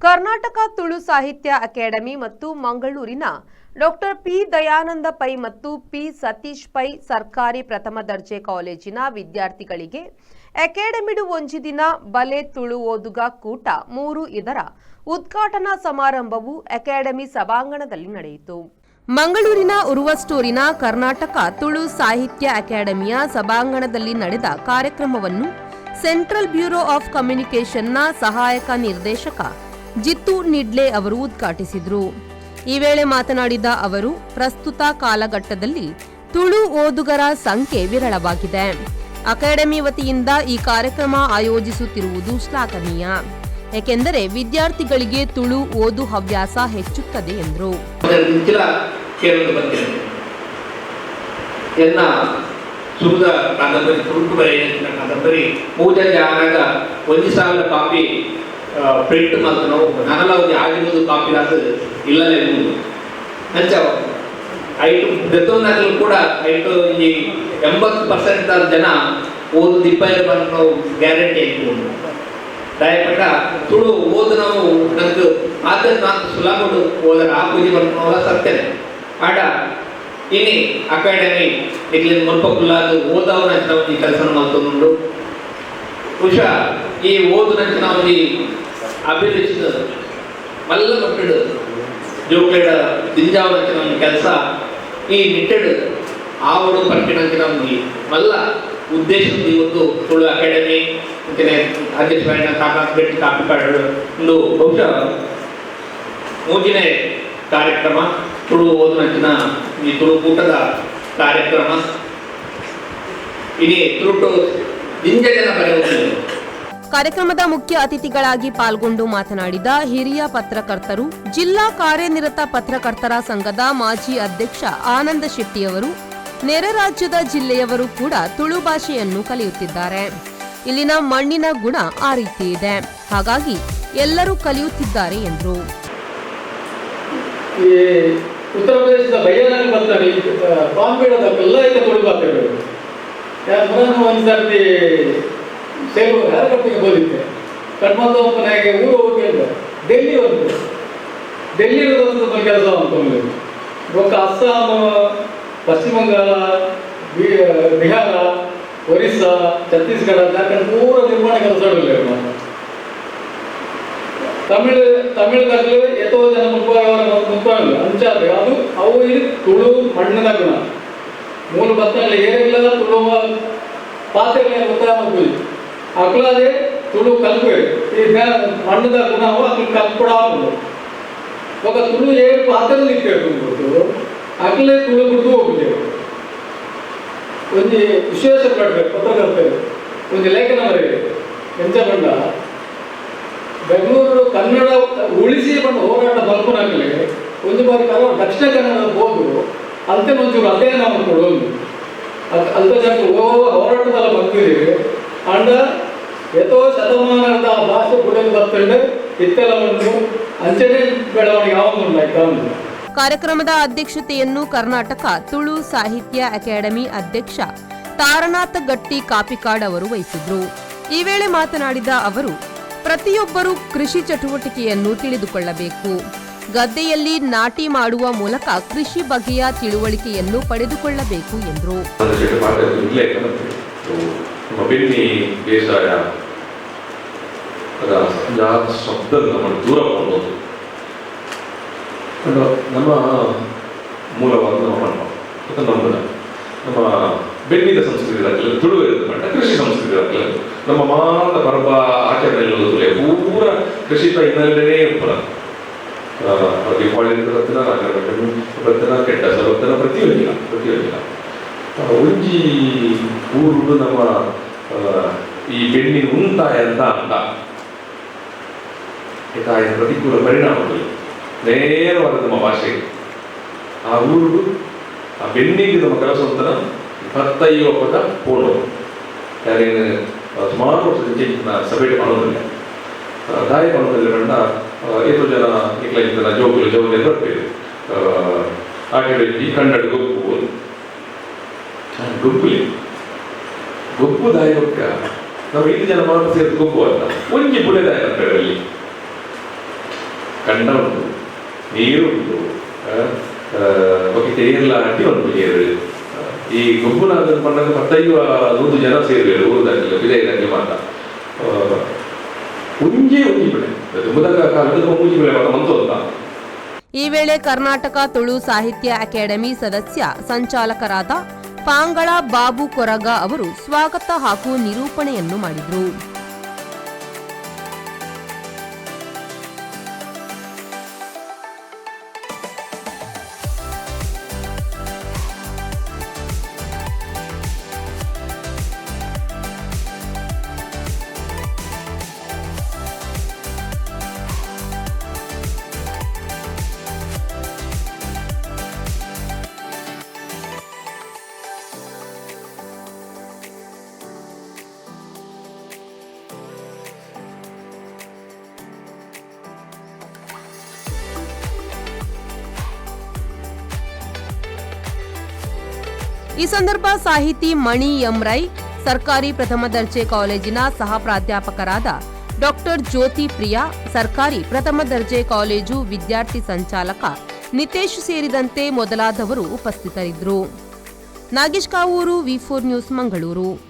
ಕರ್ನಾಟಕ ತುಳು ಸಾಹಿತ್ಯ ಅಕಾಡೆಮಿ ಮತ್ತು ಮಂಗಳೂರಿನ ಡಾಕ್ಟರ್ ಪಿ ದಯಾನಂದ ಪೈ ಮತ್ತು ಪಿ ಸತೀಶ್ ಪೈ ಸರ್ಕಾರಿ ಪ್ರಥಮ ದರ್ಜೆ ಕಾಲೇಜಿನ ವಿದ್ಯಾರ್ಥಿಗಳಿಗೆ ಅಕಾಡೆಮಿಡು ಒಂಜಿ ದಿನ ಬಲೆ ತುಳು ಓದುಗ ಕೂಟ 3 ಇದರ ಉದ್ಘಾಟನಾ ಸಮಾರಂಭವು ಅಕಾಡೆಮಿ ಸಭಾಂಗಣದಲ್ಲಿ ನಡೆಯಿತು. ಮಂಗಳೂರಿನ ಉರ್ವಸ್ಟೋರಿನ ಕರ್ನಾಟಕ ತುಳು ಸಾಹಿತ್ಯ ಅಕಾಡೆಮಿಯ ಸಭಾಂಗಣದಲ್ಲಿ ನಡೆದ ಕಾರ್ಯಕ್ರಮವನ್ನು ಸೆಂಟ್ರಲ್ ಬ್ಯೂರೋ ಆಫ್ ಕಮ್ಯುನಿಕೇಷನ್ನ ಸಹಾಯಕ ನಿರ್ದೇಶಕ ಜಿತ್ತು ನಿಡ್ಲೆ ಅವರು ಉದ್ಘಾಟಿಸಿದರು. ಈ ವೇಳೆ ಮಾತನಾಡಿದ ಅವರು, ಪ್ರಸ್ತುತ ಕಾಲಘಟ್ಟದಲ್ಲಿ ತುಳು ಓದುಗರ ಸಂಖ್ಯೆ ವಿರಳವಾಗಿದೆ. ಅಕಾಡೆಮಿ ವತಿಯಿಂದ ಈ ಕಾರ್ಯಕ್ರಮ ಆಯೋಜಿಸುತ್ತಿರುವುದು ಶ್ಲಾಘನೀಯ. ಏಕೆಂದರೆ ವಿದ್ಯಾರ್ಥಿಗಳಿಗೆ ತುಳು ಓದು ಹವ್ಯಾಸ ಹೆಚ್ಚುತ್ತದೆ ಎಂದರು. ಇಂಚಿಲ ಕೇರಳ ಬಂದಿದೆ. ಎನ್ನ ಸುರುದ ಕಾದಂಬರಿ, ತುಳುಟು ಬರೆಯಿನ ಕಾದಂಬರಿ ಮೂಜಂಜೆ ಆನಾಗ 1000 ಕಾಪಿ ಪ್ರಿಂಟ್ ಮಲ್ತನವು. ನನಲ ಒಂಜಿ ಆಗಿರೋದು ಕಾಪಿ ಅದು ಇಲ್ಲಲೇ ಉಂಡು. ಅಂಚ ಐಟು ದೆತ್ತೊಂದಾಗಲು ಕೂಡ ಐಟು ಒಂಜಿ 80% ಜನ ಓದು ದಿಪ್ಪಾಯ ಬಂದು ಗ್ಯಾರಂಟಿ ಉಂಡು. ದಯಪಟ್ಟ ತುಳು ಓದು ನಾವು ನಂಗೆ ಆತ ನಾಲ್ಕು ಸುಲಭ ಓದರ ಆ ಪೂಜೆ ಬರ್ತಾವಲ್ಲ ಸತ್ಯನೇ. ಆಡ ಇನಿ ಅಕಾಡೆಮಿ ಇಲ್ಲಿನ ಮುಲ್ಪ ಕುಲ್ಲಾದು ಓದವನಂಚಿನ ಒಂಜಿ ಕೆಲಸ ಮಲ್ತೊಂದುಂಡು. ಬಹುಶಃ ಈ ಓದುನಂಚಿನ ಒಂಜಿ ಅಭಿರುಚಿ ಮಲ್ಲ ಮಟ್ಟಡ್ ಜೋಕ್ಲೆಡ ದಿಂಜಾವನಂಚಿನ ಒಂಜಿ ಕೆಲಸ ಈ ನಿಟ್ಟೆಡ್ ಆವಡು ಪಂಪಿನಂಚಿನ ಒಂಜಿ ಮಲ್ಲ ಉದ್ದೇಶ ಒಂದು ತುಳು ಅಕಾಡೆಮಿ ಅಂಚನೆ ಅಧ್ಯಕ್ಷರಾಯಿನ ತಾಕಾತ್ ಬೆಟ್ಟಿ ಕಾಪಿಕಾಡು. ಒಂದು ಬಹುಶಃ ಮೂಜಿನೇ ಕಾರ್ಯಕ್ರಮ ತುಳು ಓದುನಂಚಿನ ಈ ತುಳು ಕೂಟದ ಕಾರ್ಯಕ್ರಮ. ಇನಿ ತುಳುಟು ದಿಂಜ ಜನ ಬರೆಯುವುದು. ಕಾರ್ಯಕ್ರಮದ ಮುಖ್ಯ ಅತಿಥಿಗಳಾಗಿ ಪಾಲ್ಗೊಂಡು ಮಾತನಾಡಿದ ಹಿರಿಯ ಪತ್ರಕರ್ತರು, ಜಿಲ್ಲಾ ಕಾರ್ಯನಿರತ ಪತ್ರಕರ್ತರ ಸಂಘದ ಮಾಜಿ ಅಧ್ಯಕ್ಷ ಆನಂದ ಶೆಟ್ಟಿಯವರು, ನೆರೆ ರಾಜ್ಯದ ಜಿಲ್ಲೆಯವರು ಕೂಡ ತುಳು ಭಾಷೆಯನ್ನು ಕಲಿಯುತ್ತಿದ್ದಾರೆ. ಇಲ್ಲಿನ ಮಣ್ಣಿನ ಗುಣ ಆ ರೀತಿ ಇದೆ. ಹಾಗಾಗಿ ಎಲ್ಲರೂ ಕಲಿಯುತ್ತಿದ್ದಾರೆ ಎಂದರು. ಈ ಉತ್ತರ ಪ್ರದೇಶದ ಬಯ್ಯನಲ್ಲಿ ಬರ್ತಾರೆ, ಬಾಂಬೆಡದಕ್ಕೆಲ್ಲ ಐತೆ ತುಳು ಬಾತೆಗಳು. ನಾನು ಒಂದು ಸರ್ತಿ ಸೇರು ಹೆಲಿಕಾಪ್ಟರ್ಗೆ ಹೋಗಿದ್ದೆ. ಕಣ್ಮಂದ ಒಬ್ಬನಾಗೆ ಊರು ಹೋಗಿ ಕೇಳಿದೆ. ಡೆಲ್ಲಿ ಒಂದು ಡೆಲ್ಲಿ ಒಂದು ಕೆಲಸ ಅಂತಂದ್ರೆ ಬೊಕ್ಕ ಅಸ್ಸಾಂ, ಪಶ್ಚಿಮ ಬಂಗಾಳ, ಬಿಹಾರ, ಒರಿಸ್ಸಾ, ಛತ್ತೀಸ್ಗಢ, ಜಾರ್ಖಂಡ್ ಪೂರ ನಿರ್ಮಾಣ ಕೆಲಸ. ತಮಿಳು ತಮಿಳುದಾಗಲೂ ಎತ್ತೋ ಜನ ಮುಖ್ಯವಾಗಿ ಅಂಚಾದ್ರೆ ಅದು ಅವು ಇಲ್ಲಿ ತುಳು ಮಣ್ಣಿನ ಗುಣ. ಮೂಲ ಬತ್ತಲ್ಲಿ ಏರಿಲ್ಲ ತುಳು ಪಾತ್ರೆಗಳ ಗೊತ್ತಾಗ ಮಲ್ಪುಜಿ. ಅಕ್ಲಾದೆ ತುಳು ಕಲ್ಪೆ ಈ ಮಣ್ಣದ ಗುಣ ಅವು ಅಕ್ಲು ಕಲ್ಪಡ ಆಪುಂಡು. ಬೊಕ ತುಳು ಏರು ಪಾತ್ರೆ ನಿಕ್ಕಬೇಕು ಗೊತ್ತು, ಅಕ್ಲೆ ತುಳು ಬಿಡ್ದು ಹೋಗುದು. ಒಂಜಿ ವಿಶೇಷ ಪಡ್ರೆ ಪತ್ರಕರ್ತರು ಒಂಜಿ ಲೇಖನ ಬರೆಯಿರಿ. ಎಂಚ ಪಂಡ, ಬೆಂಗಳೂರು ಕನ್ನಡ ಉಳಿಸಿ ಬಂದು ಹೋರಾಟ ಮಲ್ಪುನಕಲೆ ಒಂಜಿ ಬಾರಿ ಕನ್ನಡ ದಕ್ಷಿಣ ಕನ್ನಡ ಹೋಗು ಅಂತೆ ಒಂಚೂರು ಅಧ್ಯಯನ ಮಾಡ್ಕೊಡು. ಅಂತ ಜನ ಹೋರಾಟದಲ್ಲ ಬಂದಿದ್ದೀವಿ. ಅಂಡ ಎತೋ ಶತಮಾನದ ಭಾಷೆ ಬುಡಲು ಬರ್ತಂಡೆ ಇತ್ತೆಲ್ಲ ಉಂಟು. ಅಂಚನೆ ಬೆಳವಣಿಗೆ ಆವೊಂದುಂಡು ಆಯ್ತಾ ಉಂಟು. ಕಾರ್ಯಕ್ರಮದ ಅಧ್ಯಕ್ಷತೆಯನ್ನು ಕರ್ನಾಟಕ ತುಳು ಸಾಹಿತ್ಯ ಅಕಾಡೆಮಿ ಅಧ್ಯಕ್ಷ ತಾರನಾಥ ಗಟ್ಟಿ ಕಾಪಿಕಾಡ್ ಅವರು ವಹಿಸಿದ್ರು. ಈ ವೇಳೆ ಮಾತನಾಡಿದ ಅವರು, ಪ್ರತಿಯೊಬ್ಬರೂ ಕೃಷಿ ಚಟುವಟಿಕೆಯನ್ನು ತಿಳಿದುಕೊಳ್ಳಬೇಕು. ಗದ್ದೆಯಲ್ಲಿ ನಾಟಿ ಮಾಡುವ ಮೂಲಕ ಕೃಷಿ ಬಗೆಯ ತಿಳುವಳಿಕೆಯನ್ನು ಪಡೆದುಕೊಳ್ಳಬೇಕು ಎಂದರು. ನಮ್ಮ ಬೆನ್ನಿ ಬೇಸಾಯ ಶಬ್ದ ನಮ್ಮ ದೂರ ಮಾಡ್ಬೋದು. ನಮ್ಮ ಮೂಲವಾದ ನಮ್ಮ ಮಣ್ಣ ಮತ್ತು ನಮ್ಮ ನಮ್ಮ ಬೆನ್ನಿದ ಸಂಸ್ಕೃತಿ ದಾಖಲೆ ತುಳು ಮಟ್ಟ ಕೃಷಿ ಸಂಸ್ಕೃತಿ ದಾಖಲೆ. ನಮ್ಮ ಮಾತ ಪರ್ಬ ಆಚರಣೆ ಪೂರ ಕೃಷಿತ ಹಿನ್ನೆಲೆಯೇ ಉಪ್ಪುನ. ದೀಪಾವಳಿ ಬರ್ತನ, ನಾಗರ ಬರ್ತನ, ಕೆಡ್ಡಸ ಬರ್ತನ, ಪ್ರತಿಯೊಂದಿನ ಪ್ರತಿಯೊಂದಿನ ಒಂಜಿ ಊರುಡು ನಮ್ಮ ಈ ಬೆನ್ನಿನ ಉಂತಾಯ ಅಂತ ಅಂತ ಆಯ್ತಾಯ ಪ್ರತಿಕೂಲ ಪರಿಣಾಮಗಳು ನೇರವಾದ ನಮ್ಮ ಭಾಷೆಗೆ. ಆ ಊರುಡು ಆ ಬೆನ್ನಿಗೆ ನಮ್ಮ ಕೆಲಸ ಅಂತನ 25 ಪದ ಪೋಣು ಯಾರೇನು ಸುಮಾರು ವರ್ಷದ ಸಭೆ ಮಾಡೋದಿಲ್ಲ. ದಾಯಿ ಮಾಡೋದಿಲ್ಲ ಬಣ್ಣ ಏತೋ ಜನ ನಿಕ್ಲ ಜೋಕುಲು ಜೋಕುಲು ಬರ್ಪೇರು ಆಟೆ ಈ ಕನ್ನಡ ಗೊಬ್ಬು ಗೊಬ್ಬುಲಿ ಗೊಬ್ಬು ದಾಯಿ ಬೊಕ್ಕ ನಮ್ಮ ಐದು ಜನ ಮಾತ್ರ ಸೇರಿದ ಗೊಬ್ಬು ಅಂತ ಒಂಜಿ ಬುಲೆದಾಯ ಅಲ್ಲಿ. ಕಂಡ ಉಂಡು, ನೀರು ಉಂಡು, ಬೊಕ್ಕ ಏರ್ಲ ಅಡ್ಡಿ ಉಂಟು ನೀರು. ಈ ಗೊಬ್ಬುನ ಪನ್ನಗ 15, 100 ಜನ ಸೇರುವೆರು, ಊರುದಾಗಲಿ ಬಿದೈದಾಗಲಿ ಮಾತ. ಒಂಜೇ ಒಂಜಿ ಬೆಳೆ ದುಂಬುದ ಕಾಲದ ಒಂಜಿ ಬೆಳೆ ಮಾತ ಮಂತು ಅಂತ. ಈ ವೇಳೆ ಕರ್ನಾಟಕ ತುಳು ಸಾಹಿತ್ಯ ಅಕಾಡೆಮಿ ಸದಸ್ಯ ಸಂಚಾಲಕರಾದ ಪಾಂಗಳ ಬಾಬು ಕೊರಗ ಅವರು ಸ್ವಾಗತ ಹಾಗೂ ನಿರೂಪಣೆಯನ್ನು ಮಾಡಿದರು. ಈ ಸಂದರ್ಭ ಸಾಹಿತಿ ಮಣಿ ಎಂ ರೈ, ಸರ್ಕಾರಿ ಪ್ರಥಮ ದರ್ಜೆ ಕಾಲೇಜಿನ ಸಹ ಪ್ರಾಧ್ಯಾಪಕರಾದ ಡಾಕ್ಟರ್ ಜ್ಯೋತಿ ಪ್ರಿಯಾ, ಸರ್ಕಾರಿ ಪ್ರಥಮ ದರ್ಜೆ ಕಾಲೇಜು ವಿದ್ಯಾರ್ಥಿ ಸಂಚಾಲಕ ನಿತೇಶ್ ಸೇರಿದಂತೆ ಮೊದಲಾದವರು ಉಪಸ್ಥಿತರಿದ್ದರು. Nagesh Kavoor, V4 news, Mangaluru.